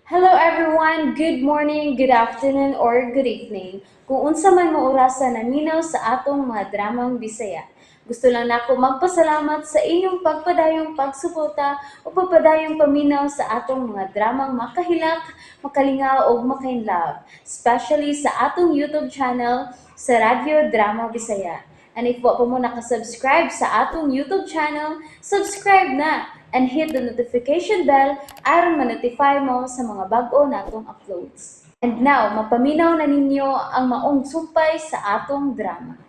Hello everyone! Good morning, good afternoon, or good evening. Kung unsa man mo orasa naminaw sa atong mga dramang Bisaya. Gusto lang nako magpasalamat sa inyong pagpadayong pagsuporta o pagpadayong paminaw sa atong mga dramang makahilak, makalingaw ug makainlove, especially sa atong YouTube channel sa Radyo Drama Bisaya. And if wa pa mo nakasubscribe sa atong YouTube channel, subscribe na and hit the notification bell aron ma-notify mo sa mga bag-o natong uploads. And now, mapaminaw na ninyo ang maong sumpay sa atong drama.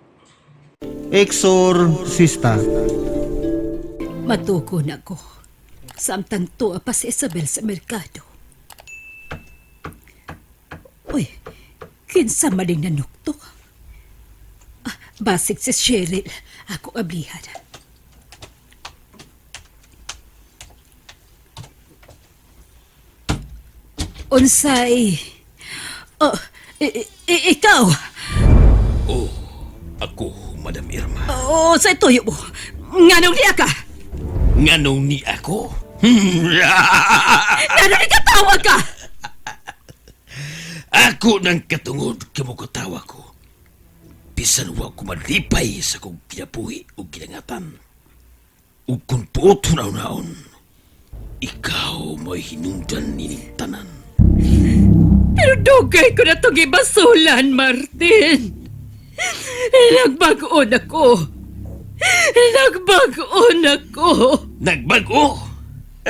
Exorcista. Matuko na ko. Samtang tuwa pa si Isabel sa merkado. Uy, kinsa maling nanuktok. Ah, basig si Cheryl. Ako ablihan. Unsay... Oh, ikaw! Oh, ako, Madam Irma. Oh, sa tuyo mo. Nganong niya ka? Nganong ni ako? Nganong ikatawa ka? Ako nang katungod kamukatawa ko. Bisan wa ko malipay sa kong kinabuhi o kinangatan. Ug kung puot hunaw-naon, ikaw mo'y hinungdan nining tanan. Pero dugay ko na itong ibasulan, Martin. Nagbagoon ako. Nagbagoon ako. Nagbago!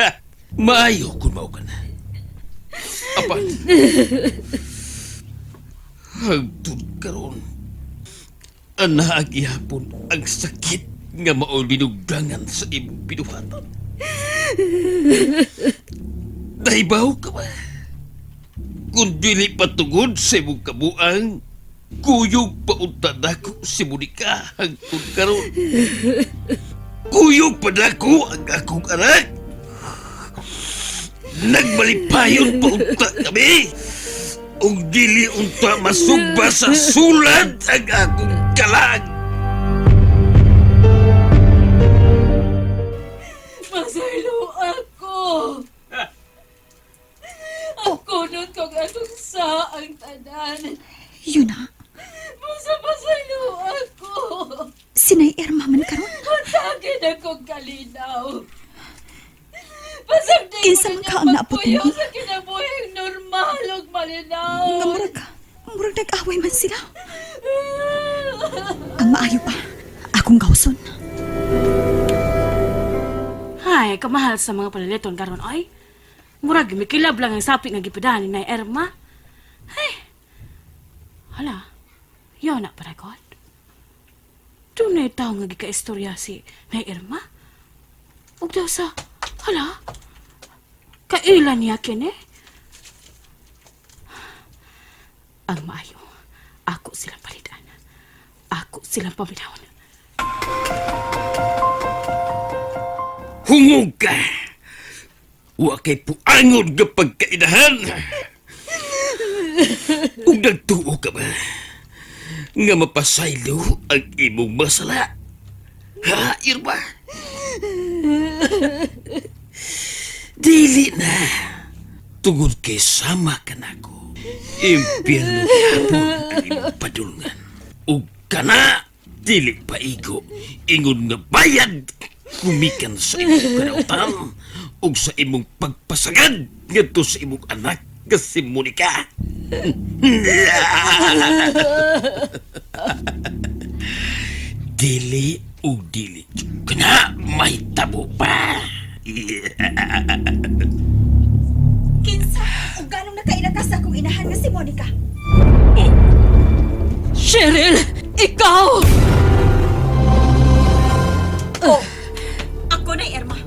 Ha, maayo kung mao ka na. Apan, hagtod karon, ana gihapon ang sakit nga mao linugdangan sa imong binuhatan. Nahibaw ka ba? Kung dili patungod sa imong kabuang, kuyog pa unta nako si Monica hangtod karon. Kuyog pa nako ang akong anak. Nagmalipayon pa unta kami. Ug dili unta masugba sa sulad ang akong kalag. Masaylo ako. Ako nun kong atong sa ang tanan. Yun na. Basta masaylo ako. Sinay Irma man karon. Hatagin akong kalinaw. Pasag di Kinsa ko man ninyo ka ang naabot pagpuyo ninyo? sa kinabuhing normal ug malinaw. Nga murag nag-away man sila. Ang maayo pa, akong gawson. Hay, kamahal sa mga paliliton karon ay. Murag mikilab lang ang sapi nga gipidahan ni Nay Erma. Hay. Hala. Yaw na para God. Dunay tawo nga gikaistorya si Nay Erma. Ug daw sa hala. Kailan niya kini? Ang maayo. Ako silang palitan. Ako silang paminawon. Hungog ka! Wa kay puangod nga pagkainahan! Ug nagtuo ka ba nga mapasaylo ang imong masala? Ha, Irma? Dili na. Tungod kay sama ka nako. Impyerno gihapon ang imong padulngan. Ug kana dili paigo ingon nga bayad kumikan sa imong kanautan ug sa imong pagpasagad ngadto sa imong anak nga si Monica. Dili ug dili. Kana may tabo pa. Kinsa, ug ganong nakaila ka sa akong inahan nga si Monica? Oh, Cheryl, ikaw! Oh, ako na Irma.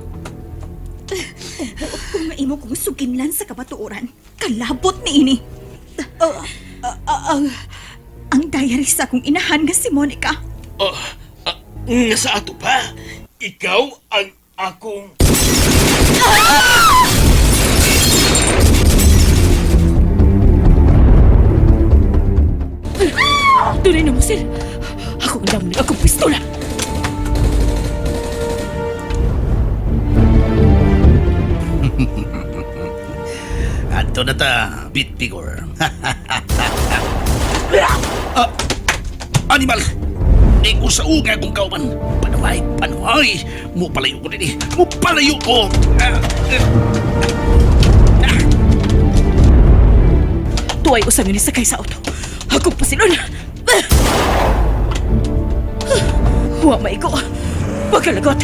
Buot kong maimo kong suginlan sa kabatuoran. Kalabot ni ini. Ang diary sa akong inahan nga si Monica. Oh, ah, nga sa ato pa, ikaw ang akong... Tunay na mo, sir. Ako ang damo akong pistola. Adto na ta, Bitpigor. Animal! Di ko sa uga kung kauban. Panuhay, panuhay! Mupalayo ko din eh. Mupalayo ko! Ah, ah. Tuway usang ni sakay sa auto. Hakog pa silon. Wa maigo. Pagkalagot.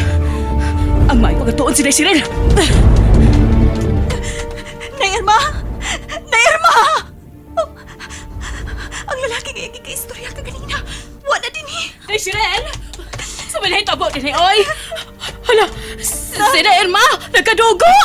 Ang maigo nga tuon si Day Cheryl. Nay Irma! Nay Irma! Oh, ang lalaki nga iyang istorya kaganina. Wala din eh. Day Cheryl! Sa mga hitabo din eh, oy! Hala! Si Day Irma! Nagkadugo!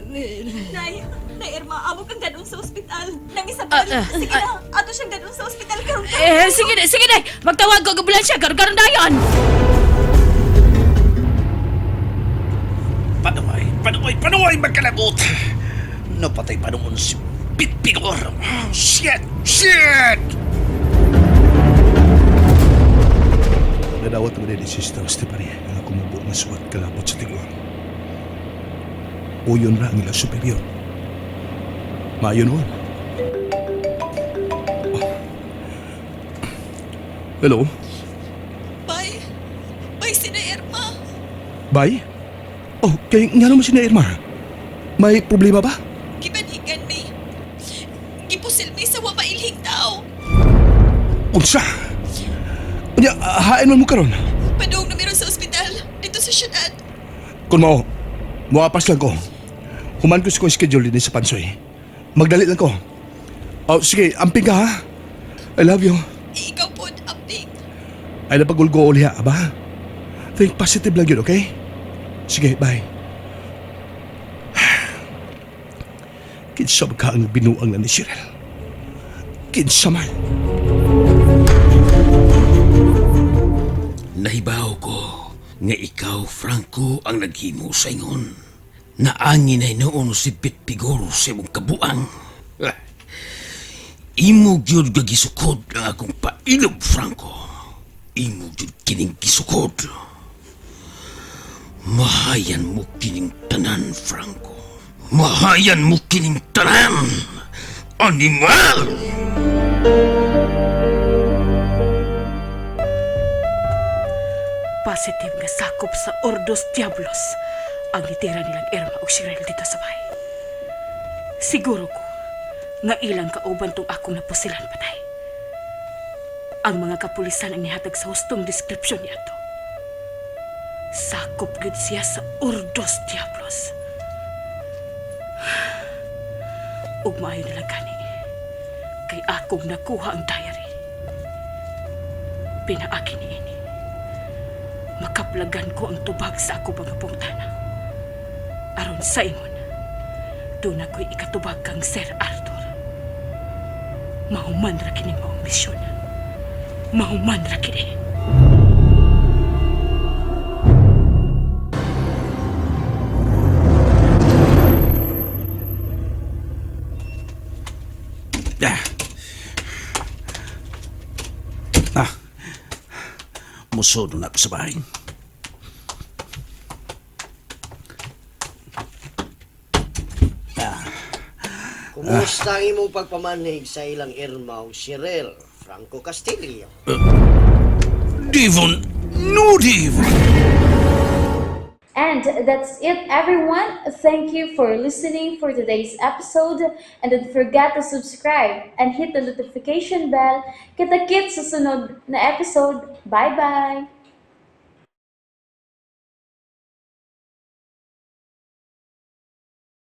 Nay, Nay Irma, amo kang dadon sa ospital. Nang Isabel, Ah, ah, sige na, ato siyang dadon sa ospital karon. Eh, sige na, sige na! Magtawag ko ang ambulansya! Karon-karon dayon! Panuhay, panuhay, panuhay magkalagot! Napatay pa noon si Bitpigor. Oh, shit! Shit! Nadawat naman ni Sister Stephanie nga kumubo nga suwat kalabot sa tiguang. Uyon ra ang ilang superior. Maayo noon. Oh. Hello? Bye. Bye si Nay Irma. Bay? Oh, kay nga naman si na Irma. May problema ba? Gibanhigan may. Gipusil may sa wa mailhing tao. Unsa? Unya, hain man mo karon. Padung na meron sa ospital dito sa syudad. Kung mao, muapas lang ko. Human ko sa kong schedule din sa Pansoy. Magdali lang ko. Oh, sige, amping ka ha. I love you. Ikaw po, Aping. Ay napagulgo uli ha, aba. Think positive lang yun, okay? Sige, bye. Kinsa ba ka ang binuang na ni Cheryl? Kinsa man. Nahibaw ko nga ikaw, Franco, ang naghimo sa ingon. Naangin ay noon si Bitpigor sa imong kabuang. Ah. Imo gyud gagisukod ang akong pailob, Franco. Imo gyud kining gisukod. Mahayan mo kining tanan, Franco. Mahayan mo kining tanan! Animal! Positive nga sakop sa Ordos Diablos ang litera nilang Irma ug Cheryl dito sa bahay. Siguro ko nga ilang kauban tong akong napusilan patay. Ang mga kapulisan ang nihatag sa hustong description niya to. Sakop gid siya sa Ordos Diablos. Ug maayo na lang gani kay akong nakuha ang diary. Pinaaki ni ini makaplagan ko ang tubag sa ako mga pungtana. Aron sa ingon, doon ako'y ikatubag kang Sir Arthur. Mahuman ra kini maong misyon. Mahuman ra kini. Ah. Ah. Musudo na ako sa bahay. Kumusta ang imong pagpamanhig sa ilang Irma ug Cheryl Franco Castillo? Devon! No, Devon! And that's it, everyone. Thank you for listening for today's episode. And don't forget to subscribe and hit the notification bell. Kita-kits sa sunod na episode. Bye-bye!